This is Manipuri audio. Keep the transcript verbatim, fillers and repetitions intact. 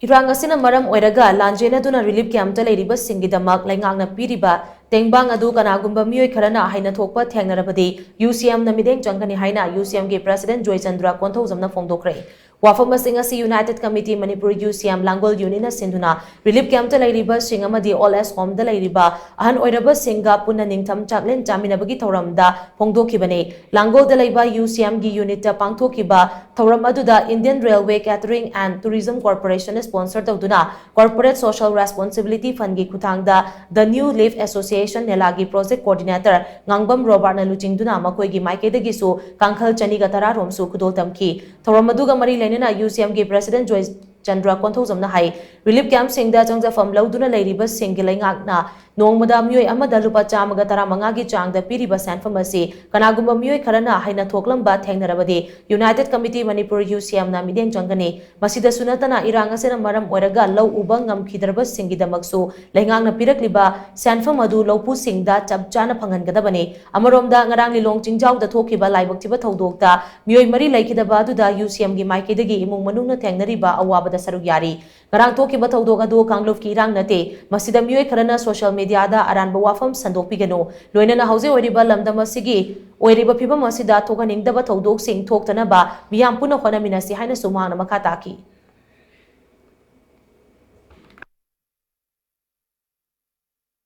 ꯏꯔꯥꯡ ꯑꯁꯤꯅ ꯃꯔꯝ ꯑꯣꯏꯔꯒ ꯂꯥꯟꯖꯦꯟꯅꯗꯨꯅ ꯔꯤꯂꯤꯐ ꯀꯦꯝꯞꯇ ꯂꯩꯔꯤꯕꯁꯤꯡꯒꯤꯗꯃꯛ ꯂꯩꯉꯥꯛꯅ ꯄꯤꯔꯤꯕ ꯇꯦꯡꯕꯥꯡ ꯑꯗꯨ ꯀꯅꯥꯒꯨꯝꯕ ꯃꯤꯑꯣꯏ ꯈꯔꯅ ꯍꯩꯅ ꯊꯣꯛꯄ ꯊꯦꯡꯅꯔꯕꯗꯤ ꯌꯨ ꯁꯤ ꯑꯦꯝꯅ ꯃꯤꯠꯌꯦꯡ ꯆꯪꯒꯅꯤ ꯍꯥꯏꯅ ꯌꯨ ꯁꯤ ꯑꯦꯝꯒꯤ ꯄ꯭ꯔꯁꯤꯗꯦꯟꯠ ꯖꯣꯏꯆꯟꯗ꯭ꯔ ꯀꯣꯟꯊꯧꯖꯝꯅ ꯐꯣꯡꯗꯣꯛꯈ꯭ꯔꯦ꯫ ꯋꯥꯐꯝ ꯑꯁꯤꯡ ꯑꯁꯤ ꯌꯨꯅꯥꯏꯇꯦꯗ ꯀꯃꯤꯇꯤ ꯃꯅꯤꯄꯨꯔ ꯌꯨ ꯁꯤ ꯑꯦꯝ ꯂꯥꯡꯒꯣꯜ ꯌꯨꯅꯤꯠꯅ ꯁꯤꯟꯗꯨꯅ ꯔꯤꯂꯤꯐ ꯀꯦꯝꯞꯇ ꯂꯩꯔꯤꯕꯁꯤꯡ ꯑꯃꯗꯤ ꯑꯣꯜ ꯑꯦꯖ ꯍꯣꯝꯗ ꯂꯩꯔꯤꯕ ꯑꯍꯟ ꯑꯣꯏꯔꯕꯁꯤꯡꯒ ꯄꯨꯟꯅ ꯅꯤꯡꯊꯝ ꯆꯥꯛꯂꯦꯟ ꯆꯥꯃꯤꯟꯅꯕꯒꯤ ꯊꯧꯔꯝꯗ ꯐꯣꯡꯗꯣꯛꯈꯤꯕꯅꯤ꯫ ꯂꯥꯡꯒꯣꯜꯗ ꯂꯩꯕ ꯌꯨ ꯁꯤ ꯑꯦꯝꯒꯤ ꯌꯨꯅꯤꯠꯇ ꯄꯥꯡꯊꯣꯛꯈꯤꯕ ꯊꯧꯔꯝ ꯑꯗꯨꯗ Indian Railway Catering and Tourism Corporation ꯅ sponsor ꯇꯧꯗꯨꯅ Corporate Social Responsibility Fund ꯒꯤ ꯈꯨꯠꯊꯥꯡꯗ The New Leaf Association ꯅꯦꯂꯥꯒꯤ project coordinator ꯉꯥꯡꯕꯝ ꯔꯣꯕꯥꯔꯠꯅ ꯂꯨꯆꯤꯡꯗꯨꯅ ꯃꯈꯣꯏꯒꯤ ꯃꯥꯏꯀꯩꯗꯒꯤꯁꯨ ꯀꯥꯡꯈꯜ ꯆꯅꯤꯒ ꯇꯔꯥ ꯔꯣꯝꯁꯨ ꯈꯨꯗꯣꯜ ꯇꯝꯈꯤ꯫ ꯊꯧꯔꯝ ꯑꯗꯨꯒ ꯃꯔꯤ ꯂꯩꯅꯅ ꯌꯨ ꯁꯤ ꯑꯦꯝꯒꯤ ꯄ꯭ꯔꯁꯤꯗꯦꯟꯠ ꯖꯣꯏꯆꯟꯗ꯭ꯔ ꯀꯣꯟꯊꯧꯖꯝꯅ ꯍꯥꯏ, ꯔꯤꯂꯤꯐ ꯀꯦꯝꯞꯁꯤꯡꯗ ꯆꯪꯖꯐꯝ ꯂꯧꯗꯨꯅ ꯂꯩꯔꯤꯕꯁꯤꯡꯒꯤ ꯂꯩꯉꯥꯛꯅ ꯅꯣꯡꯃꯗ ꯃꯤꯑꯣꯏ ꯑꯃꯗ ꯂꯨꯄꯥ ꯆꯥꯝꯃꯒ ꯇꯔꯥꯃꯉꯥꯒꯤ ꯆꯥꯡꯗ ꯄꯤꯔꯤꯕ ꯁꯦꯟꯐꯝ ꯑꯁꯤ ꯀꯅꯥꯒꯨꯝꯕ ꯃꯤꯑꯣꯏ ꯈꯔꯅ ꯍꯩꯅ ꯊꯣꯛꯂꯝꯕ ꯊꯦꯡꯅꯔꯕꯗꯤ ꯌꯨꯅꯥꯏꯇꯦꯗ ꯀꯃꯤꯇꯤ ꯃꯅꯤꯄꯨꯔ ꯌꯨ ꯁꯤ ꯑꯦꯝꯅ ꯃꯤꯠꯌꯦꯡ ꯆꯪꯒꯅꯤ꯫ ꯃꯁꯤꯗꯁꯨ ꯅꯠꯇꯅ ꯏꯔꯥꯡ ꯑꯁꯤꯅ ꯃꯔꯝ ꯑꯣꯏꯔꯒ ꯂꯧ ꯎꯕ ꯉꯝꯈꯤꯗ꯭ꯔꯕꯁꯤꯡꯒꯤꯗꯃꯛꯁꯨ ꯂꯩꯉꯥꯛꯅ ꯄꯤꯔꯛꯂꯤꯕ ꯁꯦꯟꯐꯝ ꯑꯗꯨ ꯂꯧꯄꯨꯁꯤꯡꯗ ꯆꯞ ꯆꯥꯅ ꯐꯪꯍꯟꯒꯗꯕꯅꯤ꯫ ꯑꯃꯔꯣꯝꯗ ꯉꯔꯥꯡ ꯂꯤꯂꯣꯡ ꯆꯤꯡꯖꯥꯎꯗ ꯊꯣꯛꯈꯤꯕ ꯂꯥꯏꯕꯛ ꯊꯤꯕ ꯊꯧꯗꯣꯛꯇ ꯃꯤꯑꯣꯏ ꯃꯔꯤ ꯂꯩꯈꯤꯗꯕ ꯑꯗꯨꯗ ꯌꯨ ꯁꯤ ꯑꯦꯝꯒꯤ ꯃꯥꯏꯀꯩꯗꯒꯤ ꯏꯃꯨꯡ ꯃꯅꯨꯡꯅ ꯊꯦꯡꯅꯔꯤꯕ ꯑꯋꯥꯕꯗ ꯁꯔꯨꯛ ꯌꯥꯔꯤ꯫ ꯉꯔꯥꯡ ꯊꯣꯛꯈꯤꯕ ꯊꯧꯗꯣꯛ ꯑꯗꯨ ꯀꯥꯡꯂꯨꯞꯀꯤ ꯏꯔꯥꯡ ꯅꯠꯇꯦ꯫ ꯃꯁꯤꯗ ꯃꯤꯑꯣꯏ ꯈꯔꯅ ꯁꯣꯁꯤꯌꯦꯜ ꯃꯤꯗꯤꯌꯥꯗ ꯑꯔꯥꯟꯕ ꯋꯥꯐꯝ ꯁꯟꯗꯣꯛꯄꯤꯒꯅꯨ꯫ ꯂꯣꯏꯅꯅ ꯍꯧꯖꯤꯛ ꯑꯣꯏꯔꯤꯕ ꯂꯝꯗꯝ ꯑꯁꯤꯒꯤ ꯑꯣꯏꯔꯤꯕ ꯐꯤꯕꯝ ꯑꯁꯤꯗ ꯊꯣꯛꯍꯟꯅꯤꯡꯗꯕ ꯊꯧꯗꯣꯛꯁꯤꯡ ꯊꯣꯛꯇꯅꯕ ꯃꯤꯌꯥꯝ ꯄꯨꯟꯅ ꯍꯣꯠꯅꯃꯤꯟꯅꯁꯤ ꯍꯥꯏꯅꯁꯨ ꯃꯍꯥꯛꯅ ꯃꯈꯥ ꯇꯥꯈꯤ꯫